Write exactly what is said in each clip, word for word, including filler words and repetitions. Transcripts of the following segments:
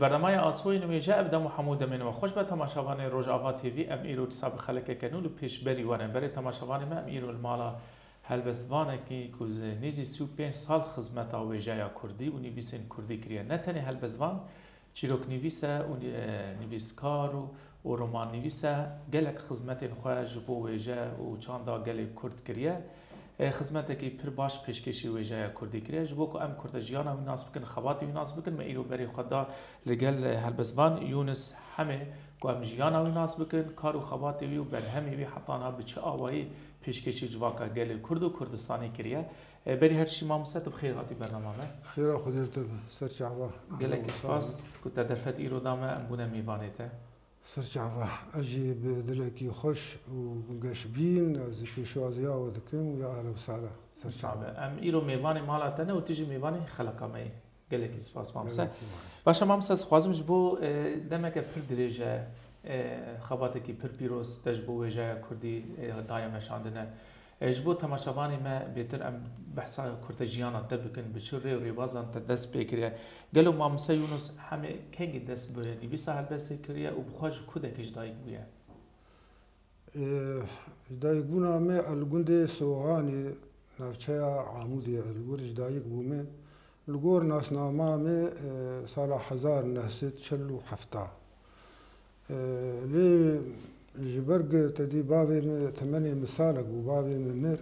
Bernamaya Asoyên Wêje ev dem û hemû demên we xweş be temaşevanê Rojava T V. Em îro dîsa bi xelekeke nû li pêşberî we ne. Berê temaşevanê me, em îro li mala helbestvanekî ku ji nêzî sî û pênc sal xizmeta wêjeya kurdî û nivîsên kurdî kiriye. Ne tenê helbestvan, çîroknivîs e û nî-, e, nivîskar û, û romannivîs e. Gelek xizmetên xwe ji bo wêje û çanda gelê kurd kiriye. E, xizmetekî pir baş pêşkêşî wêjeya kurdî kiriye. Ji bo ku em kurtejiyana wî nas bikin, xebatê wî nas bikin, me îro berê xwe da li gel, e, helbestvan Yûnis Hemê, ku em jiyana wî nas bikin, kar û xebatê wî û berhemê wî heta niha bi çi awayî pêşkêşî civaka gelê kurd û Kurdistanê kiriye. E, berî her tişî mamoste, tu bi xêr hatî bernama me. Xêra Xwedê li te be, ser çava. Gelekî spas ku te derfet îro da me, em bûne mêvanê te. Ser çava. Ez jî bi dilekî xweş û geşbîn ez pêşwaziya we dikim û ya ehla û sehla. Ser çava. Em îro mêvanê mala te ne û tu jî mêvanê xeleka me yî. Gelekî spas, mamoste. Gelekî baş. Baş e, mamoste, ez dixwazim ji bo, e, demeke pir dirêj e, e, xebatekî pir pîroz te ji bo wêjeya kurdî, e, daye meşandine. E, ji bo temaşevanê me bêtir em behsa kurtejiyana te bikin, bi çi rê û rêbazan te dest pê kiriye. Gelo mamoste Yûnus Hemê kengî dest bi nivîsa helbestê kiriye û bi xwe ji ku dekê ji dayik bûye? E, ji dayikbûna me li gundê Soxanê, navçeya Amûdê, li wir ji dayik bûme. Li gor nasnama me, e, sala hezar neh sed çel û heft. E, lê ji ber ku te dî bavê me, temenê min salek bû, bavê me mir.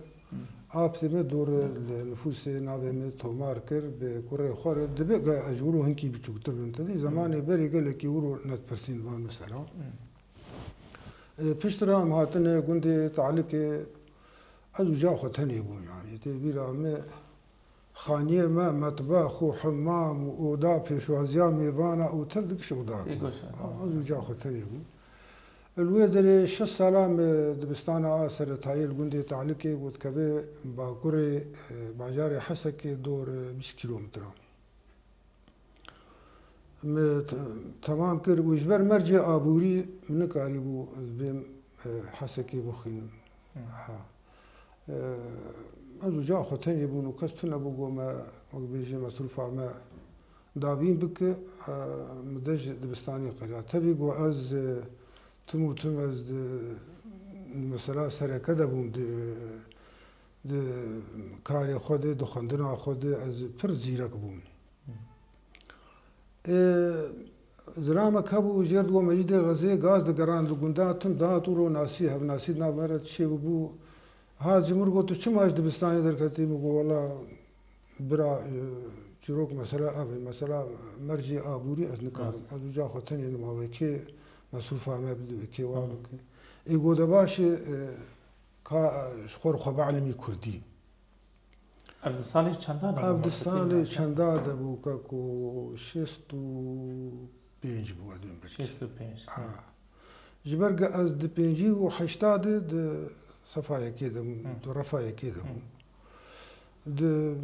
Apê me dor li nifûsê navê me tomar kir, bi kurê xwe re dibe ku ez ji wilo hinkî biçûktir bim. Te dî zemanê berê gelekî wilo nedipirsîn van mesela. E, piştre em hatine gundê Talikê, ez û ca xwe tenê bûm, yanî tê bîra me xaniyê me, metbex û hemam û oda pêşwaziya mêvana û tev dikiş oda. Ê goşa. Ez û ca xwe tenê bûm. Li wê derê şeş sala me dibistana a seretayê li gundê Talikê ku dikeve bakurê, e, bajarê Hesekê dor, e, bîst kîlometre. Me te-, temam kir û ji ber mercê aborî min nikarîbû ez bêm, e, Hesekê bixwînim. Hı. Ha. E, ez û ca xwe tenê bûn û kes tune bû ku me, wek bêjê, mesrûfa me dabîn bike, e, min dest ji dibistanê qediya. Tevî ku ez, e, tim û tim ez di, mesela sereke de bûm, di, di karê xwe de, di xwendina xwe de ez pir zîrek bûm. Ê, zilamek hebû, jêr digo Mecîdê Xezê gaz digerand li gundan, tim dihat û ro nasî, hevnasî di nav me re çêbûbû. Hat ji min re got, tu çima ji dibistanê derketî? Min got, wela bira, e, çîrok mesela ev e, mesela mercê aborî ez nikarim. Rast. Ez û ca xwe tenê nim, wekê mesrûfa me bide, wekê wa bike. Ê, got, de baş e, e, ka, e, ji xwe re xwe bielmî kurdî. Ev di salê çenda de bû? Ev di salê çenda de bû, ka ku şêst û pênc bû, ez ê belkî. Şêst û pênc. Ha. Ji ber ku ez di pêncî û heşta de di sefa yekê de bûm, di refa yekê de bûm. Di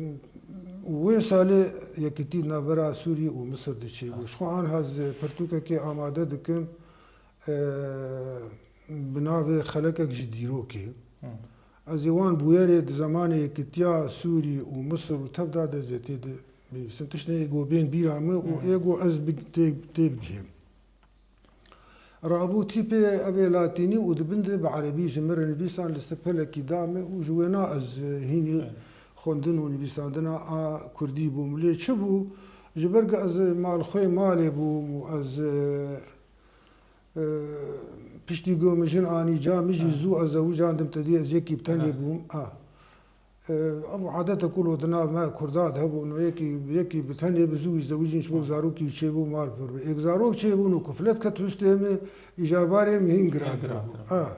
wê salê yekîtî navbera Sûrî û Misir de çêbû. Ji xwe anha ez pirtûkekê amade dikim. e, bi navê Xelekek ji Dîrokê. Hı. Ez ê wan bûyerê di zemanê yekîtiya Sûrî û Misir û tev de ez ê tê de binivîsim. Tiştên ê go bên bîra min û ê go ez bi-, tê-, tê bigihêm. Rabû tîpê ev ê latînî û di bin de bi erebî ji min re nivîsan, li ser pelekî da min û ji wêna ez, e, hînî xwendin û nivîsandina a kurdî bûm. Lê çi bû? Ji ber ku ez mal xwê malê bûm û ez, e, E, piştî ku min jin anî ca, min jî zû ez zewicandim, te dî ez yekî bi tenê bûm. A. E, ev adetek wilo di nav me Kurda de hebû, no yekî, yekî bi tenê bi zû jî zewicîn, ji bo zarokî çêbû mal pir bi. Êk zarok çêbûn û kuflet ket hustê min, îja barê min hîn girantir bû. Girantir bû. A.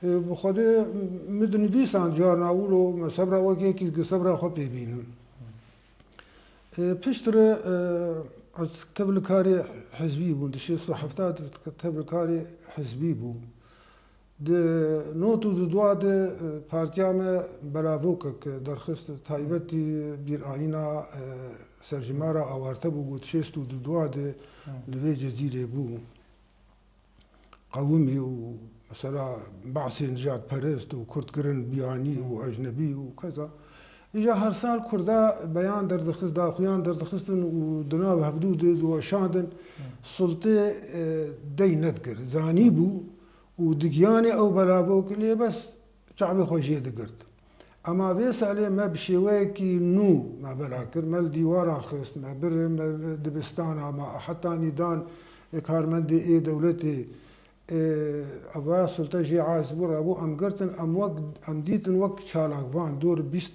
E, bi Xwedê min dinivîsand carna wilo, me sebra wek yekî ki sebra xwe pê bînim. E, piştre, e, ez tev li karê hizbî bûm. Di şêst û heft de tev li karê hizbî bûm. Di nod û du de, e, partiya me belavokek derxist, taybetî bîranîna, e, serjimara awarte bû, got şêst û du de li vê Cezîrê bû. Qewimî û mesela behsên nijadperest û kurdkirin biyanî û ecnebî û keza. Îja her sal Kurda beyan derdixist, daxuyan derdixistin û di nav hevdû de diweşandin. Sultê, e, dey nedikir. Zanîbû û digiyanê ew belavok lê bes çavê xwe jê digirt. Ema vê salê me bi şêweyekî nû me bela kir. Me li dîwaran xist, me bir, me dibistana, me hetanî dan, e, karmendê ê dewletê. Ê, eva sulte jê aciz bû, rabû em girtin, em wek, em dîtin wek çalakvan, dor bîst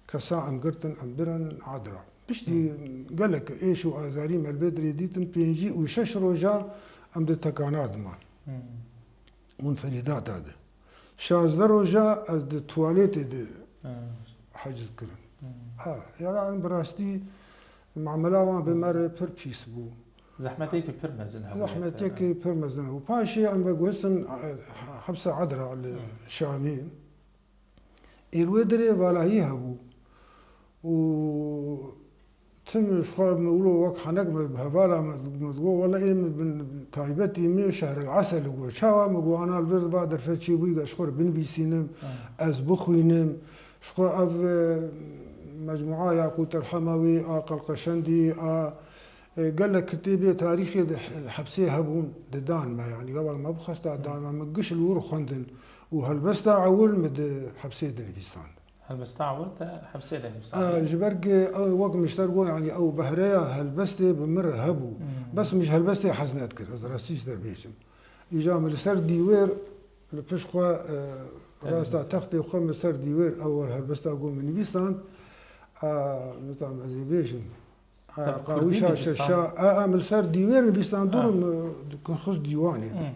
kesa em girtin, em birin Adra. Piştî gelek êş û azarî me li vê dirê dîtin, pêncî û şeş roja em di tekana diman. Hmm. Munferîdata de. Şazdeh roja ez di tuwaletê de Hmm. heciz kirin. Hmm. Ha, yani bi rastî mamela wan bi me re pir pîs bû. Zehmeteke pir mezin hebû. Zehmeteke pir mezin hebû. Paşê em veguhestin, e, hepsa Adra li Şamê. Ê li wê dirê valahî hebû. Û tim ji xwe min wilo wek henek me bi hevala me, me digot, wele ê min bin taybetî min şehril esel got. Çawa? Min got, ana li vir va derfet çêbûyî, ez ji xwe re binivîsînim, ez bixwînim. Ji xwe ev, e, mecmûa Yaqût el Hemewî, a Qelqeşendî, a, e, gelek kitêbê tarîxê di he-, hepsê hebûn, didan me, yanî gava me bixwesta dan me, min giş li wir xwendin û helbesta ewil min di hepsê dinivîsand. Helbesta ewil te hepsê dinivîsand? E, ji ber ku ew wek min ji te re got, yanî ew behreya helbestê bi min re hebû. Hmm. Bes min ji helbestê hez nedikir, ez rastî ji te re bêjim. Îja min li ser dîwêr, li pişt xwe, e, rasta textê xwe min ser dîwêr ew helbesta ku min nivîsand, a, nizanim ez ê bêjim. A, Qawîşa Şeşa, a, a, min li ser dîwêr nivîsand, durum, e, xist dîwanê. Hmm.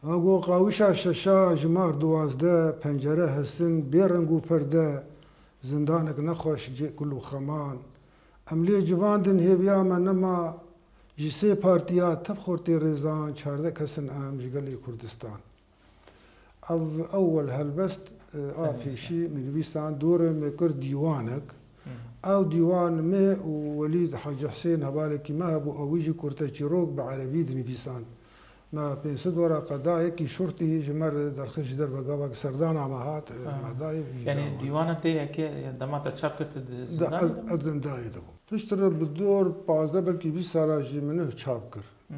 Min got, Qawîşa Şeşa, jimar duwazdeh, pencere hestin, bê reng û perde, zindanek nexweş, cê kul û xeman. Em lê civandin, hêviya me nema, Ji sê partiya tev xortê rêzan çardeh kes in em ji gelê Kurdistan. Ev ewel helbest, e, a pêşî min nivîsan dorê me kir dîwanek. Ew dîwan me û Welîd Hacî Hisên hevalekî me hebû, ew jî kurteçîrok bi erebî dinivîsan. Me pênc sed wereqe da, yekî şurtî ji me re derxist ji derve gava serdana me hat, e, me dayê. Yanî dîwana te yekê, ya dema te çap kir, tu di zindanê de bû? Ez zindanê de bûm. Piştre bi dor pazdeh belkî bîst sala jî min çap kir. Hmm.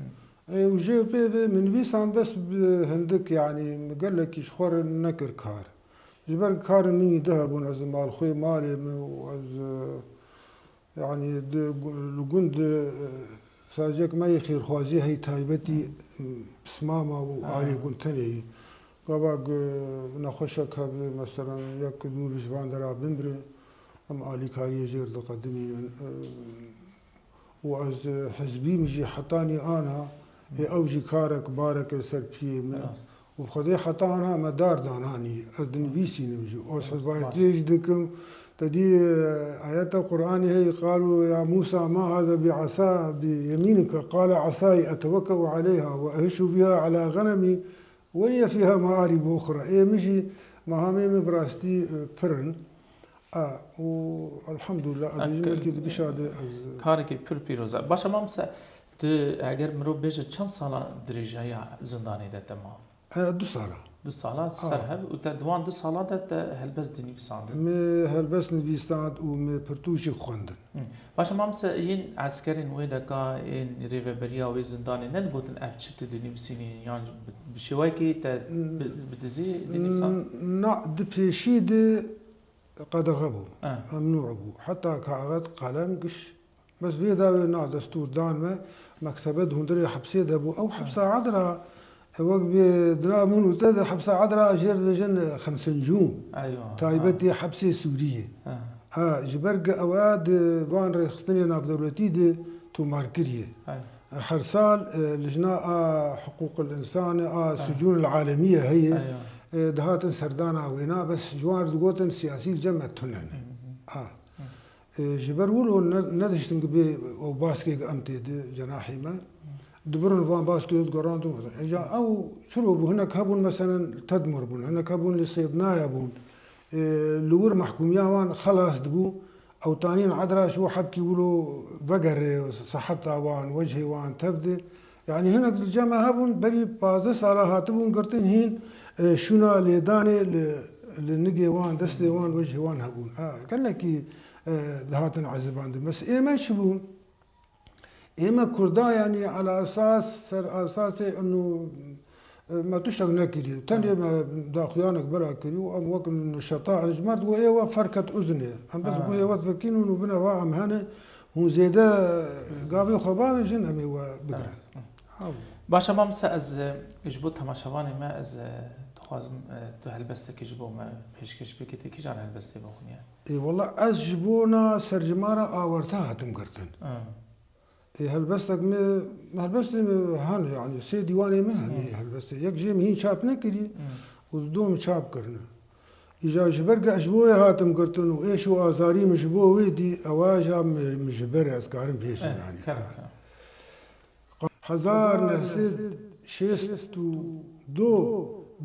Ê, û jê pê ve min nivîsan bes bi hindik, yanî gelekî ji xwe re nekir kar. Ji ber karên min yî di hebûn, ez malxwê malê min û ez, e, yanî di gu-, li gund, e, saziyek me yê xêrxwazî hey taybetî, m, pismama û alê gund tenê yî. Gava, e, nexweşek hebe, meselen, yek dû bi ji van dera bimre, em alîkariyê jê re diqedimînin. E, û ez, e, hizbî min jî hetanî ana, ê ew jî karek, barek li ser piyê min. Rast. Û bi Xwedê heta ana me dar dananî. Ez dinivîsînim jî. Ez hizbayetiyê jî dikim. Te dî, e, ayeta Qur'anê heye, "Qalu ya Musa ma haza bi asa, bi yemînike." Qale asayî etewekkeu aleyha ve ehişu biha ala ghanemi ve liye fiha mearibu uxra. Ê min jî mehamê min bi rastî, e, pir in. A, û elhamdulillah, ez bêjim, belkî di gişa de ez... Karekî pir pîroz e. Baş e, Mamoste, tu eger mirov bêje çend sala dirêjaya zindanê de te ma? E, du sala. Du sala ser hev û te di wan du sala de te helbest dinivîsandin? Me helbest nivîsand û me pirtûk jî xwendin. Hı. Baş e, Mamoste, yên eskerên wê deka, yên rêveberiya wê zindanê nedigotin ev çi tu dinivîsînî, yan bi, bi şêweyekî te bi, bi dizî dinivîsand? Na, di pêşî de qedexe bû, memnû bû. Heta kaxet, qelem, giş. Bes vê dawê na destûr dan me, mektebe di hundirê hepsê de bû. Ew hepsa Adra, e, wek bê dira min û te de hepsa Adra jêr dibêjin, e, xemsencûm. Taybetê hepsê Sûriyê. Ha, ji ber ku ew a di van rêxistinê navdewletî de tomar kiriye. Her sal, e, lijna a hiqûqil însanê, a sucûnil alemî ye heye, e, dihatin serdana wêna, bes ji wan re digotin siyasî li cem me tune ne. A. E, ji ber wilo ne, nedihiştin ku bê ew baskê ku em tê di cenahê me. Dibirin van baskê digerandin. Îca ew çilo bû, hinek hebûn meselen li Tedmur bûn, hinek hebûn li Sêdnaya bûn. E, li wir mehkûmiya wan xelas dibû. Ew tanîn Adra ji bo hebkî wilo vegere seheta wan, wechê wan tev de. Yanî hinek li cem me hebûn, berî pazdeh sala hatibûn girtin hîn, e, şûna lêdanê li Li nigê wan, destê wan, wejhê wan hebûn. Ha, gelekî, e, dihatin ezibandin. Bes ê me çi bûn? Ê me Kurda, yanî, ala esas, ser esasê inu, e, me tiştek nekirî. Tenê me daxuyanek bela kirî û em wek neşeta, em ji me re digo ê we ferket uzunê. Em bes Ha. bûyê we vekînin û bine va em hene, hûn zêde gavê xwe bavêjin, em ê we bigirin. Evet. Ha. Baş e, Mamoste, ez, e, ji bo temaşevanê me, ez, e, dixwazim, e, tu helbestekî ji bo me pêşkêş bikî, tu kîjan helbestê bixwînî? Ê, wela ez ji bona serjimara awarte hatim girtin. Hmm. Ê, helbestek me, helbestê me hene, yanî sê dîwanê me hene Hmm. helbestê. Yek jê min hîn çap nekirî Hmm. û di do min çap kirine. Îja ji ber ku ez ji bo wê hatim girtin û êş û azarî min ji bo wê dî, ewa ja min, min ji ber e, ez karim bêjim Eh, yanî. kevin, kevin. Hezar neh sed şêst û du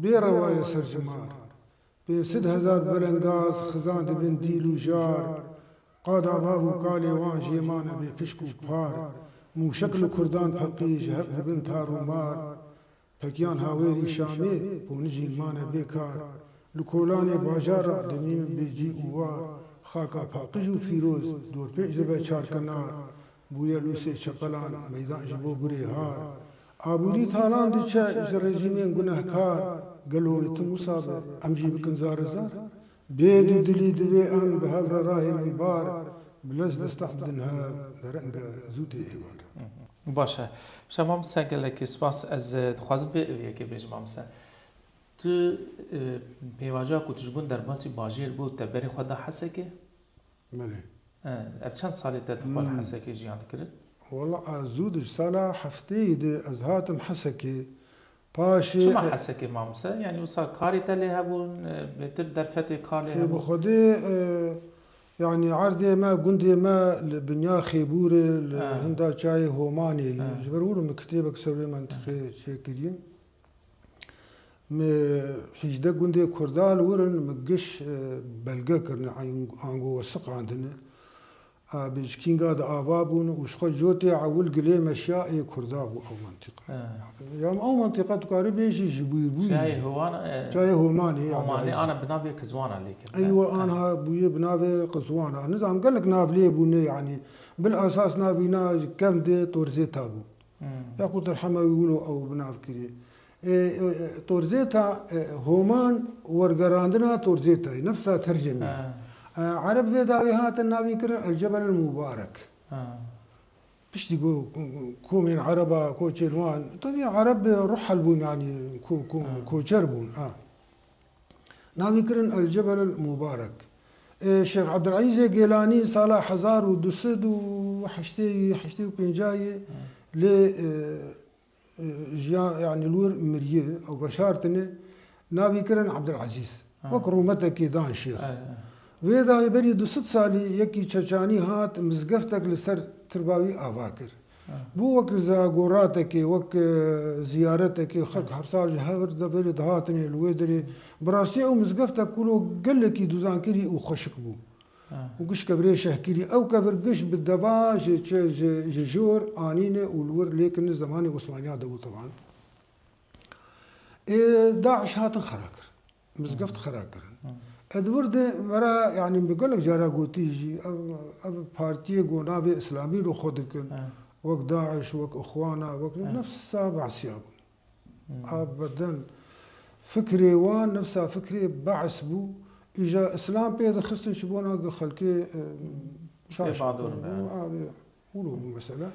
bê rewaye serjimar. Pênc sed hezar belengaz xizan dibin dîl û jar. Qada bav û kalê wan jê mane bê pişk û par. Mûşek li kurdan peqî ji hev dibin tar û mar. Pekiyan hawêrî Şamê, ponijîn mane bê kar. Li kolanê bajara dimînin bê cî û war. Xaka paqij û pîroz, dorpêç dibe çarkenar. Bûye lûsê çeqelan, meydan ji bo gurê har. Aborî talan diçe ji rejîmên gunehkar. Gelo wê tim wisa be, em jî bikin zar zar? Bê dûdilî divê em bi hev re rahêlin bar. Bi lez destext bidin hev, dereng e zû tê êvar. Baş e. Şema Mamoste, gelekî spas. Ez, e, dixwazim vê, vê yekê bêjim, Mamoste. Tu, e, pêvajoya ku tu ji gund derbasî bajêr bû, te berê xwe da Hesekê? Belê. E, ev çend salê te tu xwe li Hmm. Hesekê jiyan dikirin? Wela ez zû di sala heftêyî de ez hatim Hesekê. Paşê Çima e, Hesekê, Mamoste? Yanî wisa karê te lê hebûn, e, bêtir derfetê kar lê Ê, bi hebûn? Xwedê, e, yanî erdê me, gundê me li binya Xêbûrê, li Ha. hinda çayê Homanê ye. Ha. Ji ber wilo min kitêbek ser wê mentiqê çêkiriye. Me hîjdeh gundê Kurda li wir in, me giş, e, belge kirine, an-, ango wesiqandine. A, bi ji kînga de ava bûn û ji xwe cotê ewil gilê meşiya ê Kurda bû ew mentiqe. He. Ya ew mentiqe tu karî bêjî ji bûyî bûyî. Çayê Howan, e, Çayê Homanê, ya Homanê, Dewizê. Ana bi navê Qizwana lê kirin. Eywa, He. anha bûye bi navê Qizwana. Nizam gelek nav lê bûne, yanî bil esas navî na ji kevn de Torzêta bû. Hmm. Ya ku derhema wî wilo ew bi nav kiriye. E, e, Torzêta, e, Homan wergerandina Torzêtayê, nefsa tercemê. Ha. E, Ereb vê dawî hatin navî kirin El Cebel El Mubarek. Ha. Piştî ku, ku, ku, komên Ereba, koçên wan, tabii Ereb ruhel bûn, yanî ko-, ko-, Ha. koçer bûn. Ha. Navî kirin El Cebel El Mubarek. E, Şêx Ebdulezîzê Gêlanî sala hezar û du sed û heştê, heştê û pêncayê Ha. lê, e, e, jiya, yanî li wir miriye, ew veşartine, navî kirin Ebdulezîz. Ha. Wek rûmetekê dan şêx. Evet, evet. Vê dayê berî du sed salî yekî Çeçanî hat, mizgeftek li ser tirba wî ava kir. Ha. Bû wek zagoratekê, wek, e, ziyaretekê, xelk Ha. her sal ji her deverê dihatinê li wê derê. Bi rastî ew mizgeftek kulo gelekî duzankirî û xweşik bû. Ha. Û giş kevirê şehkirî. Ew kevir giş bi deva ji çi, ji, ji jor anîne û li wir lêkirine zemanê Osmaniya de bû teban. Ê, DAIŞ hatin xera kir. Mizgeft Hı. xera kirin. Hı. Ê, di wir de me re, yanî bi gelek cara gotî jî, ev, ev partiyê ku navê Îslamî li xwe dikin, Hı. wek DAIŞ, wek Îxwana, wek Hı. nefsa Be'siya bûn. Hmm. Abadan fikrê wan nefsa fikrê Be's bû. Îja Îslam pê dixistin ji bona ku xelkê, e, Pê şaş bador bû, be. Abi, wilo bû mesela.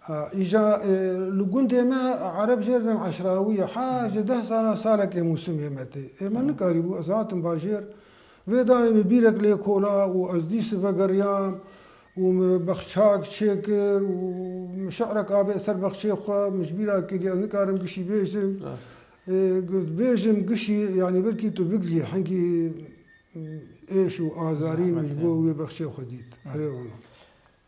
A, îja, e, li gundê me Ereb jêr dibin Eşrawiyê. Ha, Hmm. ji deh sala salekê mûsimê me tê. Ê, me Hmm. nikarîbû, ez hatim bajêr. Vê dayê min bîrek lê kola û ez dîs vegeriyam. û min bexçak çêkir û min şi'rek avê ser bexçê xwe, min ji bîra kiriye, ez nikarim gişî bêjim. Rast. Ê, got, bêjim gişî, yanî belkî tu bigirî, hingî, ê, êş û azarî min ji bo Zehmet, wê bexçê xwe dît. Hı. Erê wala.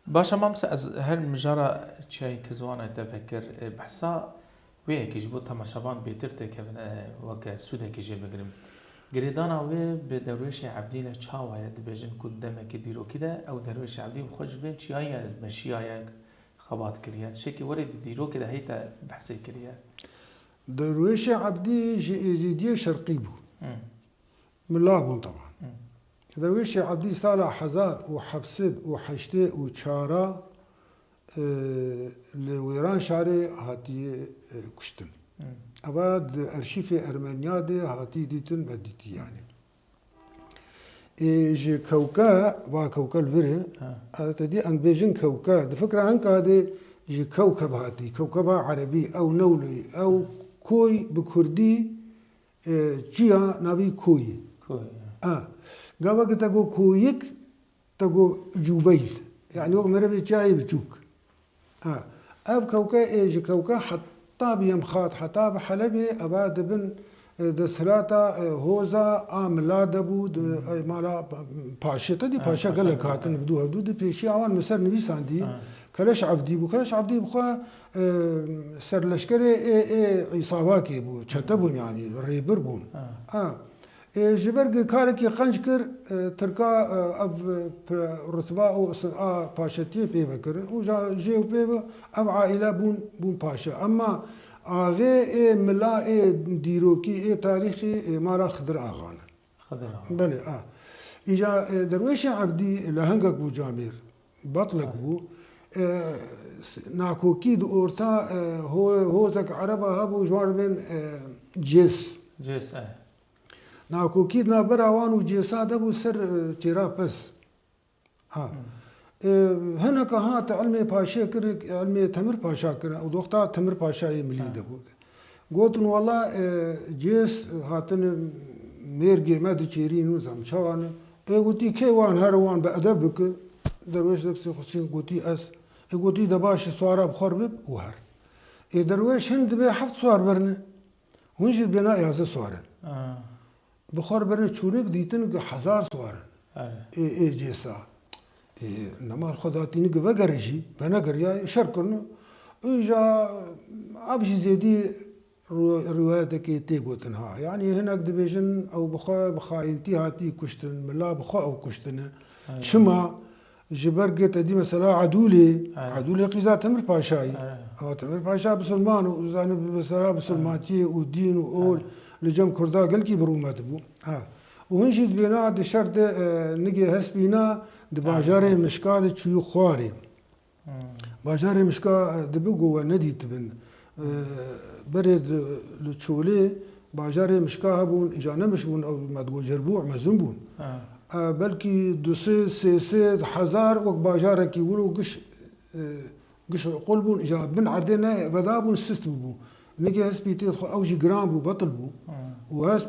Baş e, Mamoste, ez her mijara çiyayê Kizwana te vekir, ê, behsa Wê yekê ji bo temaşevan bêtir têkevin, e, weke sûdekê jê bigirim. Girêdana wê bi Derwêşê Ebdî re çawa ye? Dibêjin ku di demeke dîrokî de ew Derwêşê Ebdî bi xwe ji vê çiyayê meşiyaye, xebat kiriye. Tiştekî werê di dîrokê de heyî te behsê kiriye. Derwêşê Ebdî ji Êzîdiyê Şerqî bû. Hı. Mila bûn teban. Derwêşê Ebdî sala hezar û heft sed û heştê û çar e, li Wêranşarê hatiye e, kuştin. Eva di erşîfê Ermeniya de hatî dîtin, me dîtî yanî. Ê, ji kewke, va kewke li vir e. Ha. E, te dî em dibêjin kewke. Di fikra hinka de ji kewkeb hatî. Kewkeba erebî, ew newlê, ew koy bi kurdî, e, çiya navî koyî. Koyî, ha. Ha. Gava ki te got koyik, te got cûbeyl. Yani wek merevê çiyayê biçûk. Ha. Ev kewke ê ji kewke heta bi Yemxat, heta bi Helebê, eva dibin, e, desthilata, e, hoza a mila de bû, di, e, mala pa-, paşê, te dî Ha, paşa paşa gelek gelek. hatin bi dû hevdû, di pêşiya wan min ser nivîsandî. Ha. Keleş Evdî bû. Keleş Evdî bi xwe, e, serleşkerê ê, ê Îsavakê bû, çete bûn yani, rêbir bûn. Ha. Ha. Ê, ji ber ku karekî qenc kir, e, Tirka, e, ev, e, p-, rutba û s-, a paşetiyê pê ve kirin û ja jê û pê ve ev aîle bûn, bûn paşe. Emma axê ê mila ê dîrokî ê tarîxî ê mala Xidir Axa ne. Xidir Axa. Belê, a. Îja, e, Derwêşê Evdî lehengek bû camêr, betlek Ha. bû. E, s-, nakokî di orta, e, ho-, hozek ereba hebû, ji wan re bên, e, cês. Cês, e. Nakokî di navbera wan û cêsa de bû ser, e, çêra pez. Ha. Hmm. E, hineka hat ilmê paşê kir, ilmê Temir Paşa kir. Ew doxta Temir Paşayê milî Ha. de bû. Gotin, wela, e, cês hatin mêrgê me diçêrîn û zam çawa ne. Ê gotî, kê wan here wan bi edeb bike. Derwêş Deksê Xusîn gotî, ez. Ê gotî, de baş e, swara bi xwe re bib û her. Ê derwêş hin dibê heft swar birine. Hûn jî dibêna yazdeh swar in. Ha. Bi xwe re birine çûnik dîtin ku hezar swar in. Erê. Ê, ê cêsa. Ê, nema li xwe datî nik vegere jî, venegeriya, şer kirin. Îja ev jî zêdî ru-, riwayetekê tê gotin ha. Yanî hinek dibêjin ew bi xwe bi xayintî hatî kuştin, mila bi xwe ew kuştine. Erê. Çima? Ji ber ku te dî mesela Edûlê, Erê. Edûlê qîza Temir Paşayî. Erê. Ewa Temir Paşa bisilman û zanî bi mesela bisilmantiyê û dîn û ol Erê. li cem Kurda gelkî bi rûmet bû. Ha. Û hin jî dibêna di şer de, e, nigê hespîna di Erê. bajarê Mişka de çûyî xwarê. Hmm. Bajarê Mişka, e, dibi ku we nedîtibin. E, berê di, li Çolê bajarê Mişka hebûn, îca ne miş bûn, ew me digot jerbû, mezin bûn. Ha. E, belkî du sê, sê sê hezar wek bajarekî wilo giş, e, giş qul bûn, îca bin erdê ne veda bûn, sist bûbû. Nigê hespî tê xwe, ew jî giran bû, betil bû. Hmm. Û hesp,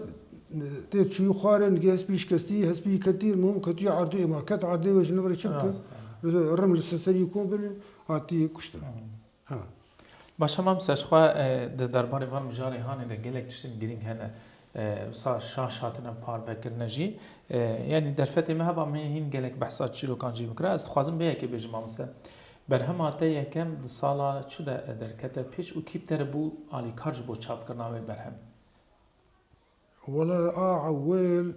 e, tê çûyî xwarê, nigê hespî şikestî, hespî ketî, mûm ketî erdê, ema ket erdê wê ji nivir çi bikin? Rast, ha. Rim li ser serî kom bin, hatî kuştin. Hmm. Ha. Baş e, mamoste, ji xwe, e, di derbarê van mijarê hanê de gelek tiştên girîng hene, e, wisa şaş hatine parvekirine jî. E, yanî derfetê me heba me hîn gelek behsa çîrokan jî bikira. Ez dixwazim vê yekê bêjim, mamoste. Berhema te yekem di sala çi de derkete pêş û kî bi te re bû alîkar ji bo çapkirina wê berhem? Wele a ewil,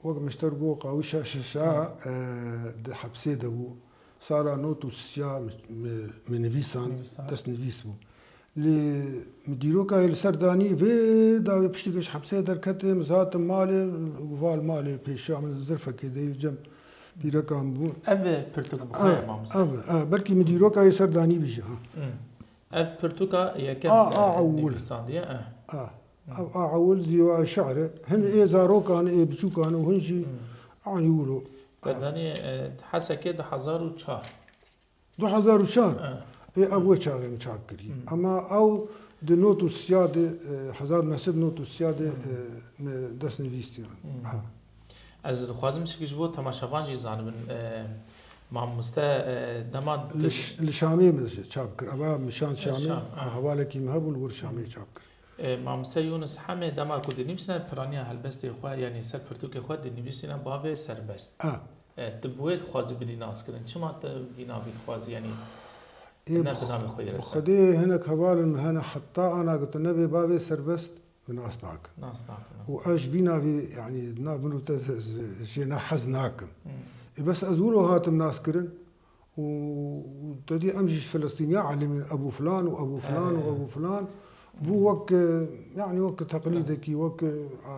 wek min ji te re got, qawîşa şeşa, e, di hepsê de bû. Sala nod û sisiya min, min, min nivîsand, Nivîsand. destnivîs bû. Lê min dîroka wê li ser danî, vê dawê piştî ku ji hepsê derketê, min hatim malê, û va li malê pêşiya min zirfekê de yê cem pîrekan bû. Ev pirtûk bi xwe ye, mamoste. Ev, ev, belkî min dîroka wê ser danî bî jî, ha. Hmm. Ev pirtûka yekem, A, e, a ewil. nivîsandiye, e. A, ev a ewil zîwa şi'rê. Hin ê zarokan, ê biçûkan û hin jî Hmm. anî wilo. Te danî, e, Hesekê du hezar û çar. Du hezar û çar? E. Ê, ev wê çaxê min çap kirî. Hmm. Ema ew di nod û sisiya de, e, hezar neh sed nod û sisiya de, Hmm. e, me dest nivîstiyan. Hmm. Ha. Ez dixwazim çikî ji bo temaşevan jî zanibin, e, mamoste, e, dema Li tu Ş-, li Şamê min jî çap kir. Eva min şand Şamê, Şam, ha. hevalekî min hebû, li wir Şamê çap kir. E, mamoste Yûnis Hemê dema ku dinivîsine piraniya helbestê xwe, yanî ser pirtûkê xwe dinivîsîne bavê serbest. Ha. E, tu bi wê dixwazî bidî naskirin. Çima tu vî navî dixwazî, yanî Ê, ne bi bi navê xwe yê bi resm? Xwedê hinek hevalên min hene heta ana ku tu nebê bavê serbest, min nas nakin. Nas nakin. Û ez ji vî navî, yanî, di nav min û te z-, z-, jê ne hez nakim. Hmm. Ê, bes ez wilo hatim nas kirin û, û te dî em jî ji Filistîniya elimîn, Ebû Filan û Ebû Filan û Erê. Ebû Filan Bû wek, e, yanî wek teqlîdekî, wek, e, a,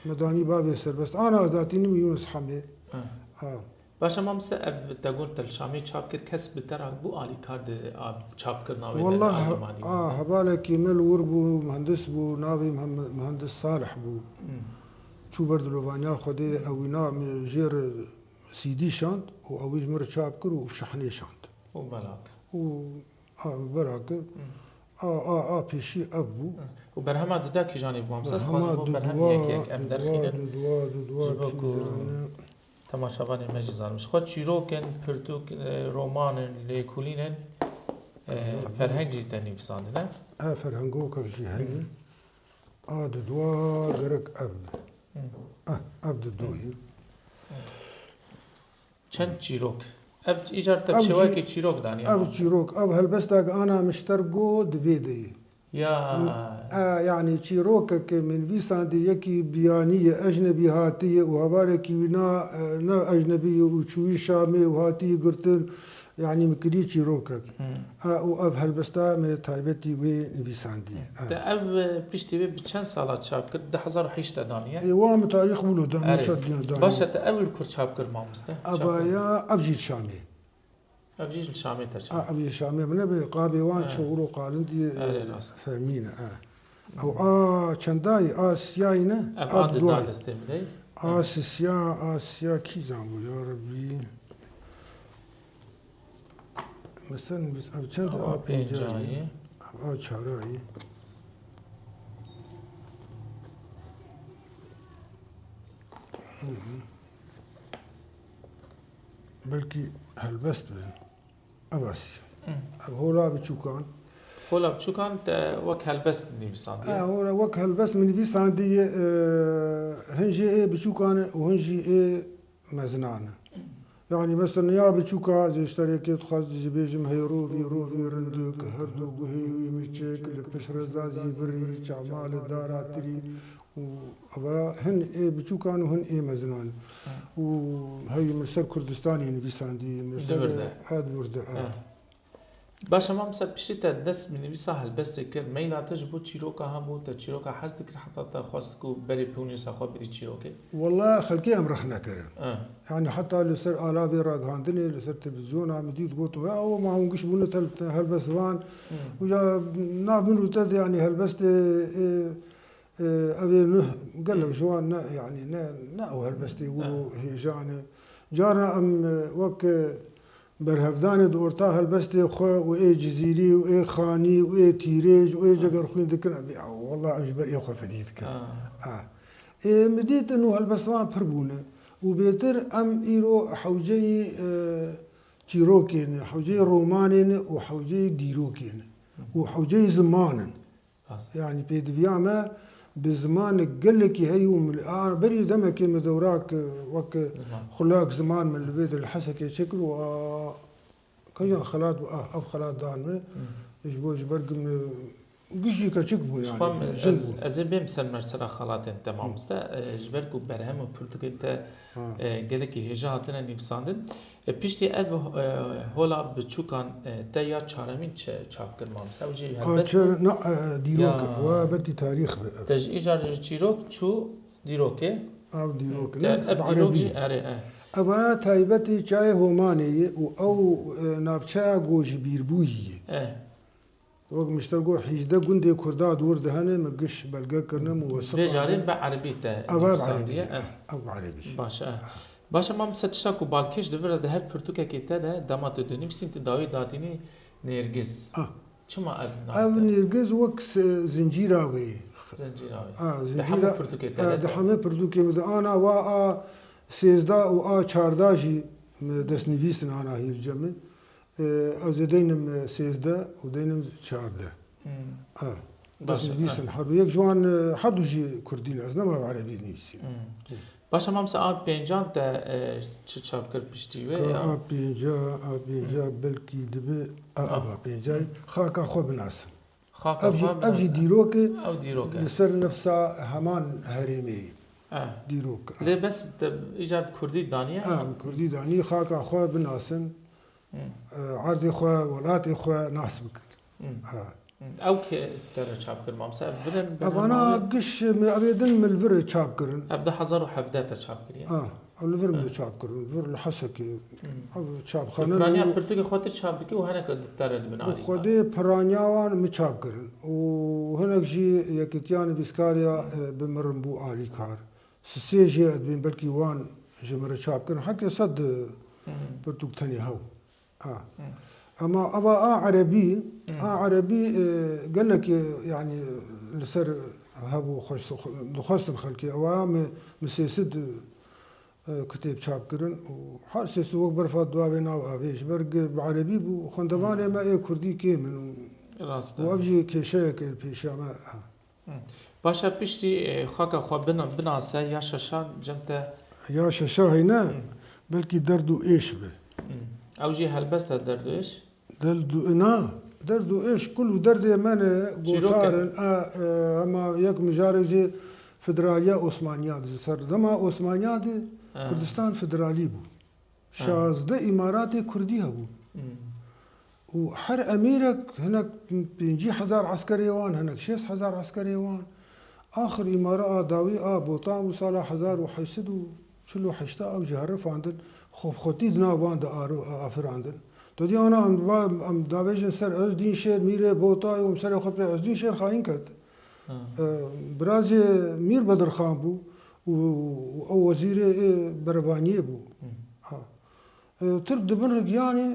me danî bavê serbest. Ana ez datînim Yunus Hemê. Ha. Ha. Baş e, mamste, ev te got te li Şamê çap kir, kes bi te re bû alîkar di a çapkirina wê de, Wallah, alî madî a, wê de? Hevalekî me li wir bû, muhendis bû, navê Muhammed-, muhendis Salih bû. Hmm. Çû ber dilovaniya Xwedê, ew wîna min jê re C D şand û ew ji min re çap kir û şehnê şand. Û bela kir. Û, a, bela kir. Hmm. A, a, a pêşî ev bû. Hmm. Û berhema duda kîjan e, mamste? Ez xwazim bo berhem yek yek em derxînin. Berhema duda, duda, duda, duda, ji bo ku kîjan e? Temaşevanê me jî zanin. Ji xwe çîrok in, pirtûk, e, roman in, lêkolîn in, e, ferheng jî te nivîsandine. E, ferhengoka jî heye. Hmm. A di dua gerek ev be. Hmm. Eh, ev di dua ye. Hmm. Çend çîrok? Ev îcar te bi şêwayekî çîrok danî, ev çîrok, ev helbestek ana min ji te re got di vê de ye. Ya. E, yanî çîrokek min nivîsandî, yekî biyanî ye, ecnebî hatiye û hevalekî wî na, e, ne ecnebî ye û çûyî Şamê û hatiye girtin, yanî min kirî çîrokek. Hmm. E, û ev helbesta me taybetî wê nivîsandî. Hmm. E. Te ev, e, piştî wê bi çend sala çap kir? Du hezar û heşt de daniye? Ê, wa min tarîx wilo de, erê, min ser daniye. Baş e, te ew li kur çap kir, mamoste? Çap kir. Eva ya, ev jî li Şamê. Ev jî li Şamê te çap. A, ev jî Şamê min nebe, qabê wan, ha, çewir û qalindî, erê, e, rast, fermî ne, e. Ew a çendayî, a siyayî ne? Ev a, a di dua destê min de. A, e, sisiya, a siya kî zan bû, ya Rebbî? Mesela biz ev çend, ev a pêncayî, ev a çarayî. Hı hı. Belkî helbest be. Ev asî. Hı. Ev hola biçûkan. Hola biçûkan te wek helbest nivîsandiye? E, hola wek helbest min nivîsandiye, e, hin jî ê biçûkan e û hin jî ê mezinan e. Yanî mesela ya biçûka, zê ji te re yekê dixwaz jî bêjim, hey rovî, rovî rindik, her du guhê wî miçik, li pişt rizda zîvirî, çavma li dara tirî, û eva hin ê biçûkan û hin ê mezinan. Ha. Û hey min ser Kurdistanê nivîsandî, min ser, di vir de, ha, di vir de, ha. Ha. Baş e, mamse, piştî te dest bi nivîsa helbestê kir, meyla te ji bo çîroka hebû, te çîroka hez dikir, heta te xwest ku berê pê û nivîsa xwe bidî çîrokê? Wela xelkê em rexne kirin. Ha. Yanî heta li ser alavê ragihandinê, li ser televîzyona min dît, got, "Ya, ew ma hûn giş bûne tel-, te-, helbestvan." Hmm. Û ya nav min û te de, yanî helbestê, ê, Ev ê nuh gelek ji wan ne, yanî ne, ne ew helbestê wilo hêjan e. Cara em, e, wek, e, berhevdanê di orta helbestê xwe û ê Cizîrî û ê Xanî û ê Tîrêj û ê Cegerxwîn dikin, em ê, wela em ji ber ê xwe fedî dikin. Ha. Ha. Ê, min dît û helbestvan pir bûne. Û bêtir em îro hewceyî, e, çîrokê ne, hewceyî romanê ne û hewceyî dîrokê ne. Û hewceyî ziman in. Rast. Yanî pêdiviya me bi zimanek gelekî heye û min, a, berî demekê min dewrak, e, wek, e, ziman, xulak ziman min li vê de li Hesekê çêkir û, a, kîjan xelat bû, a, ev xelat dan min. Hmm. Ji bo, ji ber ku min giş jî keçik bû, yanî, xwe min, jin ez, bû. Ez ê bêm ser mersela xelatên te, mamoste, e, ji ber ku berhem û pirtûkên te, ha, e, gelekî hêja hatine nivîsandin. E, piştî ev, e, hola biçûkan, e, te ya çaremîn çi çap kir, mamoste? Ew jî helbest bû? A, çi, na, e, dîrok, ya, we belkî tarîx be. Te ji îcar ji çîrok çû dîrokê? Ev dîrok, te ne, ev bi dîrok erebî jî, erê, e. Ev a taybetê çayê Homanê ye û ew, e, navçeya ku ji bîrbûyî ye. E. Wek min ji te got, hîjdeh gundê Kurda di wir de hene, me giş belge kirine, me wesiqa. Vê carê bi erebî te nivîsandiye? Ev bi erebî. Baş e. Baş e, mamoste, tişta ku balkêş di vir de, di her pirtûkekê te de, dema tu dinivîsîn, tu dawî datînî nêrgiz. Ah. Çima ev nav te? Ev nêrgiz wek s-, zincîra wê ye. Zincîra wê ye. Ah, zincîra, di hemû pirtûkê te, ah, de, di hemû pirtûkê min de. Ana wa a sêzdeh û a çardeh jî me destnivîs in, ana hîl cem e. E, ez ê deynim, e, sêzdeh û deynim çardeh. Hmm. Ha. Baş e, destnivîs in, ha, her du yek ji wan, e, her du jî kurdî ne, ez nema erebî nivîsînim. Hmm. Baş e, mamoste, a pêncan te, e, çi çap kir piştî wê, ka ya? A pênca, a pênca, hmm, belkî dibe, a, ah, a pênca, hmm, Xaka xwe binasin. Xaka xwe binasin. Ev jî, ev jî dîrok e. Ew dîrok e. Li ser nefsa heman herêmê ye. Eh. Dîrok, eh. Lê bes te îcar bi kurdî daniye? Eh, bi kurdî danî, xaka xwe binasin. Hmm. Eh, erdê xwe, welatê xwe nas bikin. Hmm. Eh. Ew kê te re çap kir, mamse? Ev vir in, Evana berhema wê? Giş me evê din min li vir çap kirin. Ev du hezar û hevdeh te çap kiriye? Ah, ew li vir me çap kirin, vir li Hesekê. Hmm. Ev çapxane Tu piraniya ne pirtûkê xwe tu çap dikî û hinek di te re dibin Bu alîkar? Xwedê piraniya wan mi çap kirin. Û hinek jî yekîtiya nivîskariya, e, bi min re bû alîkar. Sisê jê ez dibîn, belkî wan ji min re çap kirin. Heke sed, e, Hmm. pirtûk tenê hew. Ha. Hmm. Ema ava a erebî, Hmm. a erebî, e, gelek, e, yanî li ser hebû xweş, dixwestin xelkê. Ewa me, me sê sed, e, kitêb çap kirin û her sê sed wek berfa dua vê nav avê. Ji ber ge bi erebî bû, xwendevanê me ê kurdî kêm in û, Rast e. û ev jî kêşeyek e pêşiya me. Ha. Hı. Baş e, piştî, e, xaka xwe bin-, binase, ya şeşan cem te Ya şeşa heyne, Hı. belkî derd û êş be. Hı. Ew jî helbest e, derd û êş? Derd û, na, derd û êş, kul û derdê me ne, Çîrok e. gotar in, a, e, hema yek mijarek jî federaliya Osmaniya di, serdema Osmaniya di Ha. Kurdistan federalî bû. Ha. Şazdeh îmaratê kurdî hebû. Hmm. Û her emîrek hinek pêncî hezar eskerê wan, hinek şêst hezar eskerê wan. Axir îmara a dawî a Botan û sala hezar û heşt sed û çil û heşt a ew jî herifandin, xwe bi xwetî di nav wan de ar-, afirandin. Tu dî ana em va-, em davêjin ser Ezdînşêr, Mîrê Botayê û em serê xwe pê Ezdînşêr xayîn ket. Ha. E, birazê Mîr Bedirxan bû û, û ew wezîrê, e, berevaniyê bû. Hmm. Ha. E, Tirk di bin re giyanê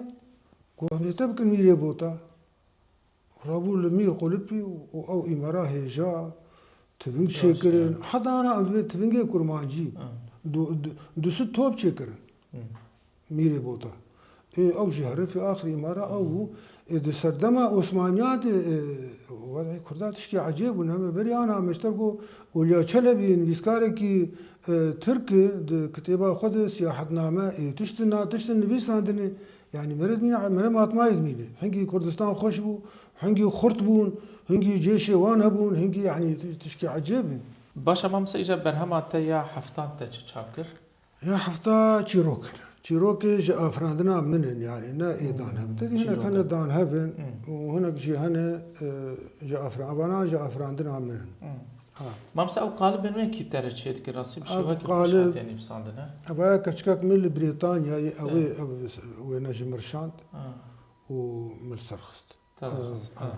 ku em ê te bikin Mîrê Bota. Rabû li Mîr Qulipî û ew îmara hêja, tiving Rast çêkirin. e. Heta ana em dibê tivingê kurmancî. Ha. Du, du, du sed top çêkirin. Hı. Mîrê Bota. Ê, ew jî herifê axirî îmara ew bû. Ê, di serdema Osmaniya de, e, wedê Kurda tişkî ecêb bû, ne me berî ana me ji te ku Olya Çelebî, nivîskarekî, e, Tirk e, di kitêba xwe de siyahetname, ê, tiştin na, tiştin nivîsandine. Yanî mere dimîne, mere matmayê dimîne. Hingî Kurdistan xweş bû, hingî xurt bûn, hingî cêşê wan hebûn, hingî, yanî, tiş-, tişkî ecêb in. Baş e, mamse, îja berhema te ya heftan te çi çap kir? Ya hefta çîrok in. Çîrokê ji afirandina min in, yanî ne ê Hmm, danhev. Te dî hinek çîrok hene in. danhev in Hmm. û hinek jî hene, e, ji afira-, evana ji afirandina min in. Hmm. Ha. Mamse, ew qalibên wê kî te re çê dike, rastî bi Ev şêwekî xweş qalib, hatiye nivîsandine? Ev ya keçikek min li Brîtanyayê, ew ê, Eh. ev wêne ji min şand Ha. û min li ser xist. Te Ha, xist, ha. ha.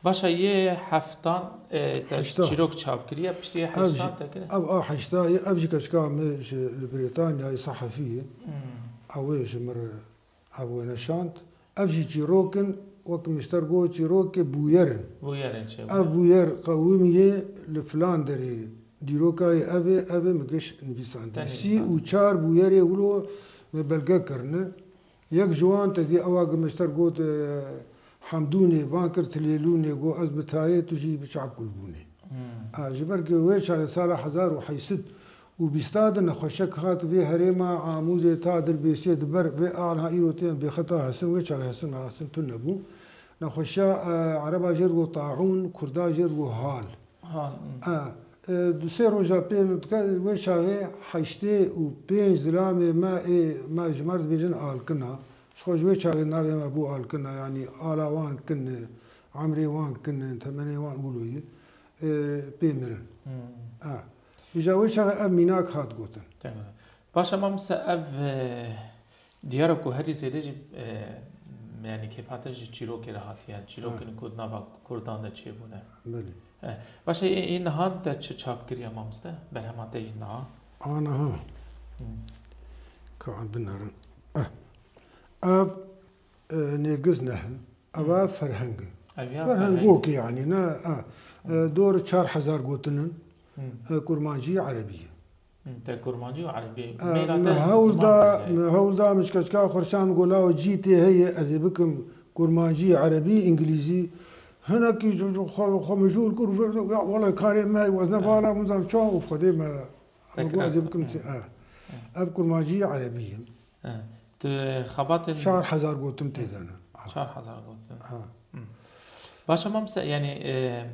Baş e, yê heftan, e, te Heşta. çîrok çap kiriye, piştî yê Ev heştan jî, te kiriye? ev a heşta ye, ev jî keçika min ji li Brîtanyayê sehefî ye. Hmm. Ew ê ji min re ev wêne şand. Ev jî çîrok in, wek min ji te re got, çîrokê bûyer in. Bûyerên çê Ev bûne. bûyer qewimiyê li filan derê dîroka ye, ev ê, ev ê min giş nivîsandî. Te Sî nivîsand. û çar bûyerê wilo me belge kirine. Yek ji wan te dî ewa ku min ji te re got, e, Hemdûnê, van kir Tilêlûnê, got, ez bi tayê, tu jî bi çavkul bûnê. Hmm. A, ji ber ku wê çaxê sala hezar û heşt sed û bîsta de nexweşek hat vê herêma Amûdê ta Dirbêsê di ber vê a niha îro tên bêxeta hesin, wê çaxê hesin, hesin tune bû. Nexweşiya, e, Ereba jê digot taûn, Kurda jê digot hal. Ha, hmm. E, e, du sê roja pê dike, wê çaxê heştê û pênc zilamê me ê, me ji me re dibêjin alkina. Ji xwe ji wê çaxê navê me bû alkina, yanî ala wan kin e, emrê wan kin e, temenê wan wilo ye, e, pê mirin. Hmm. E, îja wê çaxê ev mînak hat gotin. Tengana. Baş e, mamoste, ev, e, diyar e ku herî zêde jî, e, yanî kêfa te ji çîrokê re hatiye, çîrokên Ha. ku di nava Kurdan de çêbûne. Belê. Eh, baş e, ê, ê nihan te çi çap kiriye, mamoste? Berhema te yî niha? A niha. Hmm. Ka em binerin. Eh. Ev, e, nêrgiz ne. Ev Hmm. a ferheng e. Ev ya Ferhengok ferheng. e yanî, ne, e, e, dor çar hezar gotin in. Hmm. E, kurmancî erebî ye. Hı, te kurmancî û erebî. E, Mêra me te hewl ziman da, xwezayê. me hewl da, min ji keçika xwe re şand, got, "Lawo cî tê heye, ez ê bikim kurmancî, erebî, îngilîzî." Hinekî ji, ji xwe, xwe mijûl kir û vir, ya, wele karê me, ez ne vala, min zam çawa û Xwedê me, Te me got, "Ez ê kira bikim kir, çi?" e. E. Ev kurmancî, erebî ye. E. Tu xebatên Çar hezar gotin tê de ne. Çar hezar gotin. Ha. Hı. Baş e, mamoste, yanî, e,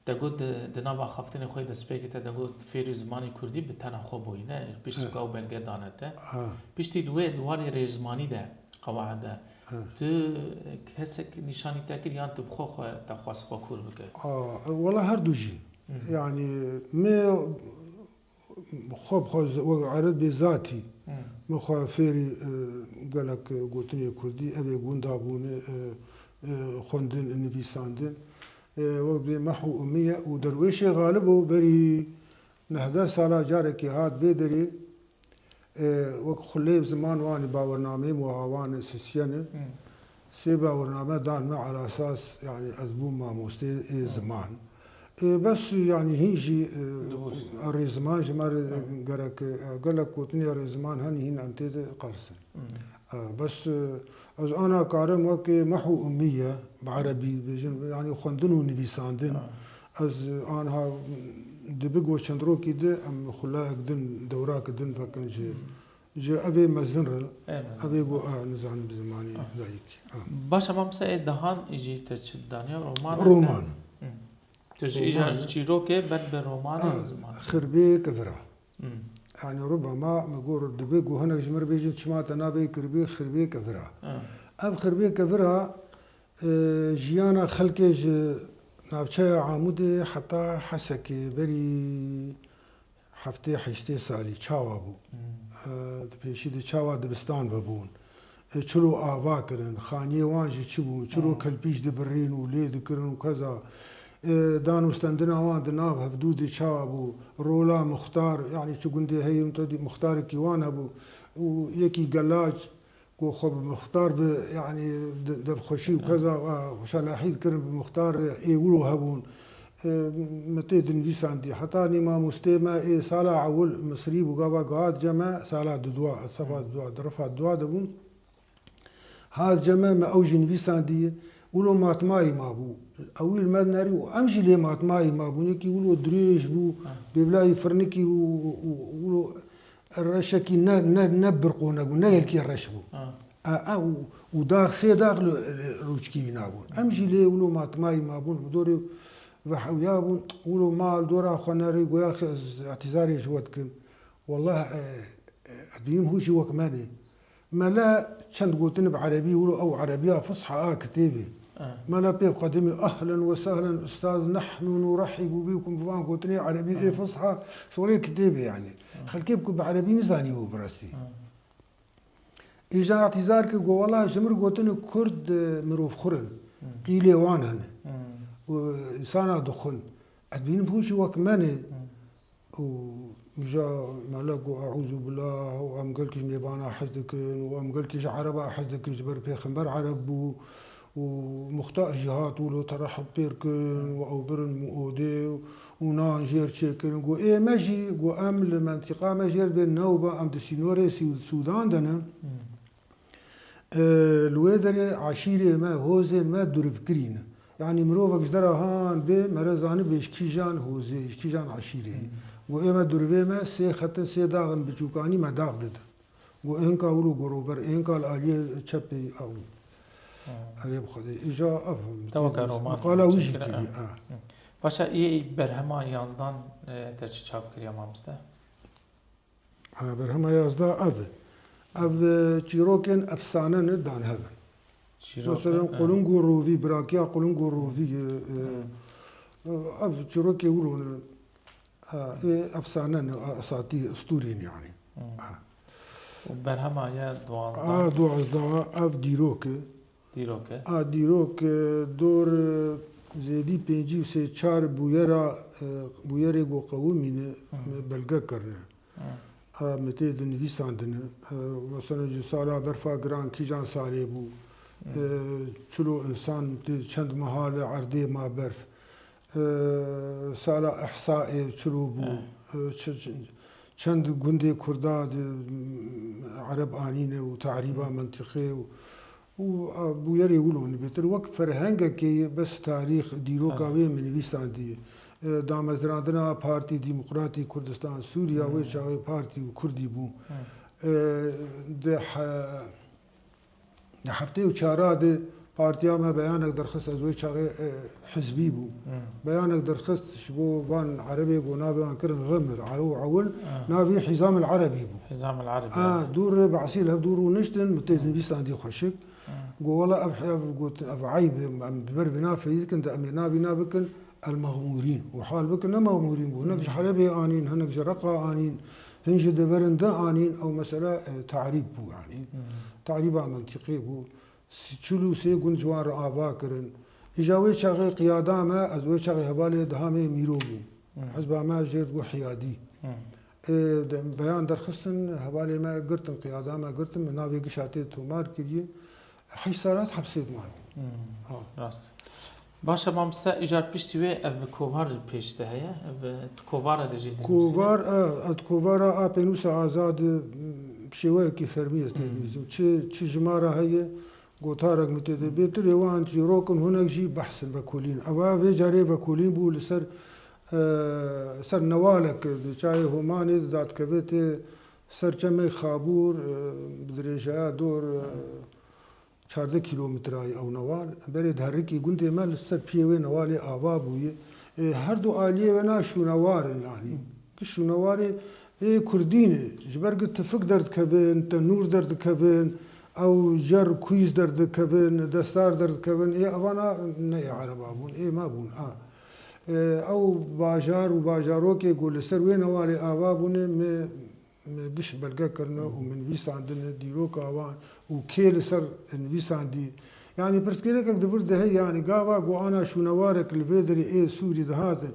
Te got di, di nava xaftinê xwe yê destpêkê te de got fêrî zimanê kurdî bi tena xwe bûyî, ne? Piştî He. ku ew belge dane te. Ha. Piştî di wê di warê rêzmanî de, qewaid de, He. Tu kesek nîşanî te kir yan tu bi xwe xwe te xwest xwe kûr bike? A, wela her du jî. Hı. Yani me xwe bi xwe z-, wek erebê zatî Hı. me xwe fêrî, e, gelek, e, gotinê kurdî, ev ê gunda bûne, e, e, xwendin, nivîsandin. E, wek bê meh û umî ye û derwêşê xalib û berî nehdeh sala carekê hat vê derê, e, wek xuleyê ziman wanî bawernameyê û awan sisiyene. Hı. Sê bawername dan me ala esas, yani ez bûm mamostê ê Hı. ziman. E, bes yani hîn jî, e, Dibûs. rêziman ji me re Hı. gerek, e, gelek gotinê rêziman hene hîn em tê de qels in. Hı. E, bes, e, ez ana karim wekî meh û umî ye, bi erebî bêjin, yani xwendin û nivîsandin. Ha. Ez anha dibi go çend rokî di em xulayek din, dewrak din vekin ji, Hmm. ji evê mezin re, Ê mezin. evê go, a, nizanim bi zimanê Ha. dayikî. Ha. Baş, ama mesela ê dehan jî te çi daniya roman? Roman. Hmm. Tu ji Roman. îja ji çîrokê ber bi romanê Ha, ziman. Xirbê kevira. Hmm. Yani rubama me gor dibe ku hinek ji mir bêjin çima te navê kiribê xirbê kevira. Hmm. Ev xirbê kevira, e, jiyana xelkê ji navçeya Amûdê heta Hesekê berî heftê heştê salî çawa bû? Hmm. E, di pêşî de çawa dibistan vebûn? E, çilo ava kirin, xaniyê wan jî çi bûn, çilo Hmm. kelpîş dibirîn û lê dikirin û keza, e, dan û stendina wan di nav hevdû de çawa bû, rola muxtar, yanî çi gundê heye, te dî muxtarekî wan hebû û yekî gelac ku xwe bi muxtar bi, yanî de-, devxweşî û keza, e, xweşelahî dikirin bi muxtar ê wilo hebûn. E, me tê dinivîsandî. Heta nî mamostê me ê sala ewil Misrî bû, gava gihat cem me, sala dudwa, sefa dudwa, di refa dudwa de bûn. Hat cem me, me ew jî nivîsandiye. Wilo matmayî mabû. Ewî li me nerî û em jî lê matmayî mabûn. Yekî wilo dirêj bû, Ha. bêvlayî firnikî bû û, û wilo reşekî ne, ne, ne birqonek bû, ne gelkî reş bû. Ha. E, e, û, û dax, sê dax li, li rûçkî wî nabûn. Em jî lê wilo matmayî mabûn. Bi dorê ve hewya bûn. Wilo ma li dora xwe nerî, goya xê ez îtîzarê ji we dikim. Wallah, e, e, ez dibînim hûn jî wek me ne. Mele çend gotin bi erebî, wilo ew erebiya fusha a kitêbê. Eh. Mele pê qedimî, "Ehlen ve sehlen ustaz, nehnu nurehhibu bikum", bi van gotinê erebî ê Eh. fusha, şolê kitêbê yani. Eh. Xelkê ku bi erebî nizanî û bi rastî. Eh. Îja îtîzar kir, got, "Wela ji mir gotin kurd, e, mirovxwir in. Eh. Qîlê wan hene. Eh. Û însana dixwin. Ez dibînim hûn jî wek me ne." Eh. Û ja mele got, "Eûzû billah", û em gelkî ji mêvana hez dikin, û em gelkî ji ereba hez dikin, ji ber pêxember ereb bû, û muxtar jî hat wilo tereheb pêr kirin, û ew birin odê, û nan jêr çêkirin. Got, "Ê me jî", got, "em li mentiqa me jêr bên newba, em di sînorê Sî-, Sûdan de ne." Hmm. E, li wê derê eşîrê me, hozên me durivkirî ne. Yanî mirovek ji dera han bê, mere zanibê ji kîjan hozê, ji kîjan eşîrê ye. Hmm. Got, ê me durivê me sê xet in, sê dax in biçûkanî me dax didin. Got, ê hinka wilo gorover, ê hinka li aliyê çepê ew. Hmm. Erê bi Xwedê. Îja ev Te weke roman miqala wî jî çêkir, kirî, eh. Ha. Hmm. Paşa ê berhema yazdan, e, te çi çap kiriya mamoste? Ha, berhema yazda ev e. Ev, e, çîrokên efsane ne dan hev in. Çîrokên, Mesela, e, Quling û Rovî, birakiya Quling û Rovî, e, e, ev çîrokê wilo ne. Ha, e, efsane ne, a, esatî, ustûrî ne yani. Hmm. Ha. Û berhema ye duwazdeh. A, duwazdeh, ev dîrok e. Dîrok e. A, dîrok, e, dor, e, zêdî pêncî û sê çar bûyera, e, bûyerê ku qewimîne, Hı. me belge kirine. Hı. A, me tê de nivîsandine. E, mesela ji sala berfa giran kîjan salê bû? Hı. E, çilo însan tê çend meha li erdê ma berf? E, sala îhsaê çilo bû? Hı. E, çi, çi, çend gundê Kurda di, m, Ereb anîne û te'rîba Hı. mentiqê û Û, a, bûyerê wilo ne bêtir wek ferhengekê ye, bes tarîx, dîroka Evet. wê min nivîsandiye. E, damezrandina Partî Demokratî Kurdistan Sûriye, wê Hmm. çaxê partî û kurdî bû. Hmm. E, di he-, di heftê û çara de partiya me beyanek derxist, ez wê çaxê, e, hizbî bû. Hmm. Beyanek derxist ji bo van erebê ku navê wan kirin Ximir, Ero Ewil, Hmm. navê Hizam el Erebî bû. Hizam el Erebî, A, evet. dûr re behsî li hev dûr rûniştin, min tê Hmm. nivîsandî xweşik. Hmm. Got, wela ev, ev gotin, ev eyb e, em bi ber vê nafeyî dikin, de em ê navî nabikin, el-Mexmûrîn. Û hal bikin, ne Mexmûrîn bû. Hinek ji Helebê anîn, hinek ji Reqa anîn, hin ji deverin din anîn. Ew mesela, e, tarîb bû, yanî. Tarîba mentîqî bû. Si-, çil û sê gund ji wan re ava kirin. Îja wê çaxê qiyada me, ez wê çaxê hevalê dihamê Mîro bûm. Hizba me jê digot Hiyadî. Ê, de-, beyan derxistin, hevalê me girtin, qiyada me girtin, min navê gişa tê tomar kiriye. Heşt sal hat hepsê diman. Ha. Rast. Baş e, mamoste, îcar piştî wê ev kovar pêş de heye? Ev, tu kovara de jî dinivîsîne? Kovar, e, ez kovara a pênûsa Azad, m, bi şêweyekî fermî ez tê dinivîsim. Çi, çi jimara heye, gotarek min tê de bê. Tirê wan çîrok in, hinek jî behs in vekolîn. Ev, ev vê carê vekolîn bû li ser, e, ser newalek di çayê Homanê de dadikeve tê ser çemê Xabûr, e, bi dirêjaya dor, e, çardeh kîlometrayî ew newal. Berê diherikî gundê me li ser piyê wê newalê ava bûye. Ê, her du aliyê wê na şûnewar in, yanî. Ki şûnewarê ê kurdî ne. Ji ber ku tifik derdikevin, tenûr derdikevin, ew jer kuyîz derdikevin, destar derdikevin. Ê, evana ne ê ereba bûn, ê me bûn. A. Ê, ew bajar û bajarokê ku li ser wê newalê ava bûne, me Me giş belge kirine û min nivîsandine dîroka wan û kê li ser nivîsandî. Yanî pirsgirêkek di vir de heye, yanî gava ku ana şûnewarek li vê derê ê Sûrî dihatin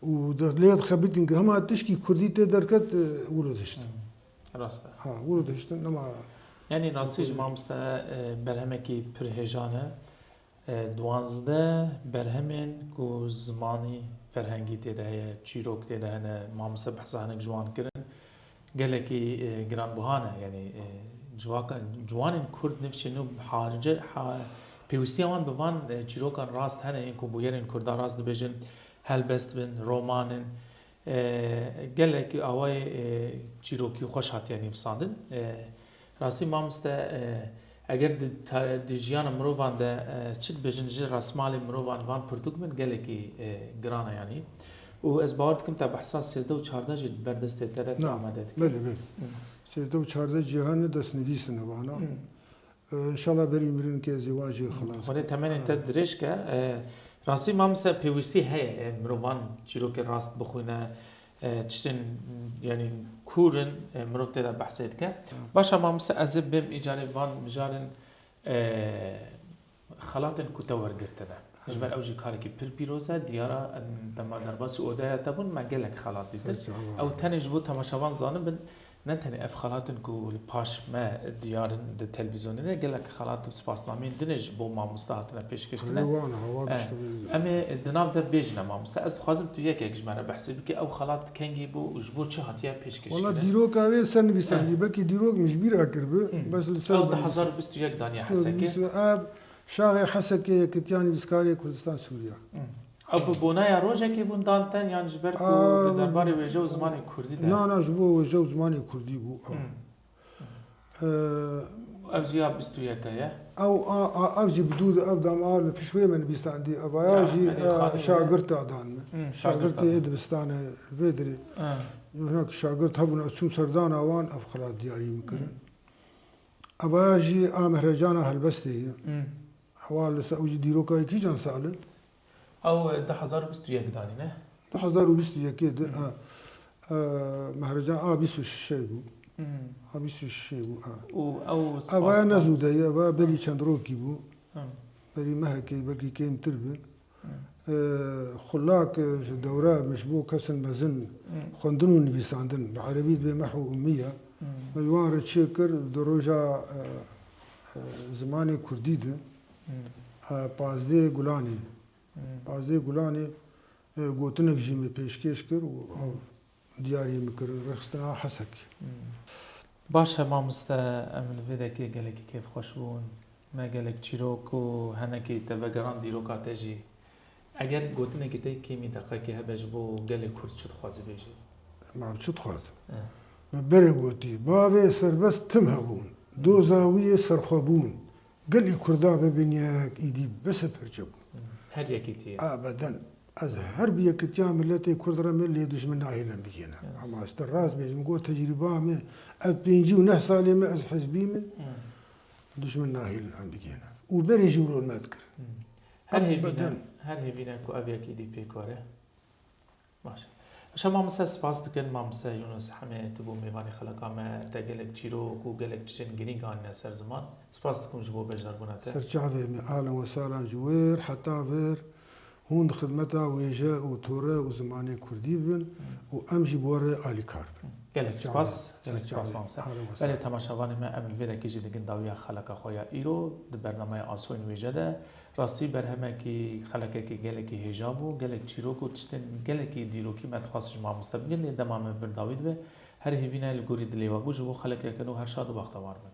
û di-, lê dixebitin ku hema tişkî kurdî tê derket, e, wilo dihiştin. Hmm. Rast e. Ha, wilo dihiştin, nema. Yanî rastî jî mamoste, e, berhemekî pir hêjan e. E, duwazdeh berhemên ku zimanî ferhengî tê de heye, çîrok tê de hene, mamoste behsa hinek ji wan kirin. Gelekî, e, giranbuha ne, yanî, e, civaka, ciwanên kurd nifşên nû harice, ha, pêwîstiya wan bi van, e, çîrokan rast hene, yên ku bûyerên kurda rast dibêjin, helbest bin, roman in. E, gelek awayê, e, çîrokî xweş hatiye nivîsandin. E, rastî mamoste, e, eger di ta-, di jiyana mirovan de, e, çi dibêjin ji resmalê mirovan van pirtûk bin gelekî, e, giran e yanî. Û ez bawer dikim te behsa sêzdeh û çardeh jî ber destê te de tu amade dikî. Belê, belê. Hı. Sêzdeh û çardeh cîhanê destnivîs in evana. Hı. E, înşallah berî mirinekê ez ê wan jî xilas bikim. Xwedê temenên te dirêj ke. E, rastî mamoste pêwîstî heye, e, mirovan çîrokê rast bixwîne, e, tiştên, yanî kûr in, e, mirov tê de behsê dike. Baş e mamoste, ez ê bêm îcarê van mijarên, e, xelatên ku te wergirtine. Ji ber ew jî karekî pir pîroz e, diyar e, em dema derbasî odeya te bûn, me gelek xelat dîtin. Ew tenê ji bo temaşevan zanibin, ne tenê ev xelat in ku li paş me diyar in di televîzyonê de, gelek xelat û spasnameyên din ê ji bo mamoste hatine pêşkêş kirin. Wan e, wan Eh, em ê di nav de bêjine mamoste. Ez dixwazim tu yekek ji me re behsê bikî, ew xelat kengî bû û ji bo çi hatiye pêşkêş kirin? Wala dîroka wê ser nivîsandî, Eh. belkî dîrok min ji bîra kiribi, Hmm. bes li ser Ew du hezar û bîst û yek daniye Hesekê. Ev Şaxê Hesekê Yekitiya Nivîskarê Kurdistan Sûriya. Hmm. Ew bi bonaya rojekê bûn dan te yan ji ber ku Aa, di derbarê wêje û zimanê kurdî de? Na, na, ji bo wêje û zimanê kurdî bû. Hmm. Ee, Ev jî ya bîst û yek e ye? Ew, a, a, ev jî bi dû de, ev dam a li pişt wê me nivîsandî. Evaya Ya, jî, me dê e, xanî şagirta dan me. Hmm, Şagirtê şagirta. ê dibistanê vê dirê. Ha. Hinek şagirt hebûn, ez çûm serdana wan, ev xelat diyarî min kirin. Hmm. Evaya jî a Mehrecana Helbestê ye. Hmm. Hewa li ser ew jî dîroka yekî can sal e. Ew, e, du hezar û bîst û yek danî, ne? Du hezar û bîst û yekê de, Hı. ha, e, Mehrecan a bîst û şeş bû. Hı. A bîst û şeş bû, ha. Û ew Eva spas ne zû de ye, eva berî çend rokî bû. Hı. Berî mehekê, belkî kêmtir bi. Hı. E, xulak, e, ji dewre min ji bo kesên mezin Hı. xwendin û nivîsandin. Bi erebî dibê meh û ummiye. Hı. Me ji wan re çêkir di roja, e, e, zimanê kurdî de. Hı. E, pazdeh Gulanê. Hmm. Pazdeh Gulanê, e, gotinek jî min pêşkêş kir û ew diyarî min kir, rêxistina Hesek. Hmm. Baş e mamoste, em li vê dekê gelekî kêfxweş bûn. Me gelek çîrok û henekî te vegeran dîroka te jî. Eger gotinekî te kêmî deqekê hebe ji bo gelê Kurd çi dixwazî bêjî? Ma çi dixwazim? Eh. Me berê gotî, bavê serbest tim hebûn, doza wî yê serxwebûn. Gelî Kurda bibin yek, îdî bes e perçe bûn. Her yekî tî ye. Ebeden. Ez her bi yekitiya miletê Kurd re me lê dujmin nahêlin bigihîne. Evet. Ama işte rast bêjim, got tecrîba me, ev pêncî û neh salê me ez hizbî me, Hmm. dujmin nahêlin em bigihîne. û berê jî rol me dikir. Her Em hêvîne, beden. Her hêvîne ku ev yekî dî pêk were. Baş e. Şe mamoste spas dikin, mamoste Yunus Hemê, tu bû mêvanê xeleka me, te gelek çîrok û gelek tiştên girîng anîne ser ziman. Spas dikim ji bo beşdarbûna te. Serçavê me, ahlen we sahlen ji wir heta vir. Hûn di xidmeta wêje û tore û zimanê kurdî bin û em jî bi we re alîkar bin. Gelek Serçavê, spas, gelek serçavê. Spas mamoste. Ahlen we sahlen. Belê, temaşevanê me, em li vê dekê jî digin dawiya xeleka xwe ya îro di bernameya Asoyên Wêje de. Rastî berhemekî, xelekekî gelekî hêja bû, gelek çîrok û tiştên gelekî dîrokî me dixwest ji mamoste bigin, lê dema me vir dawî dibe. Her hêvîne li gorî dilê we bû, ji bo xelekeke nû her şad û bextewar bin.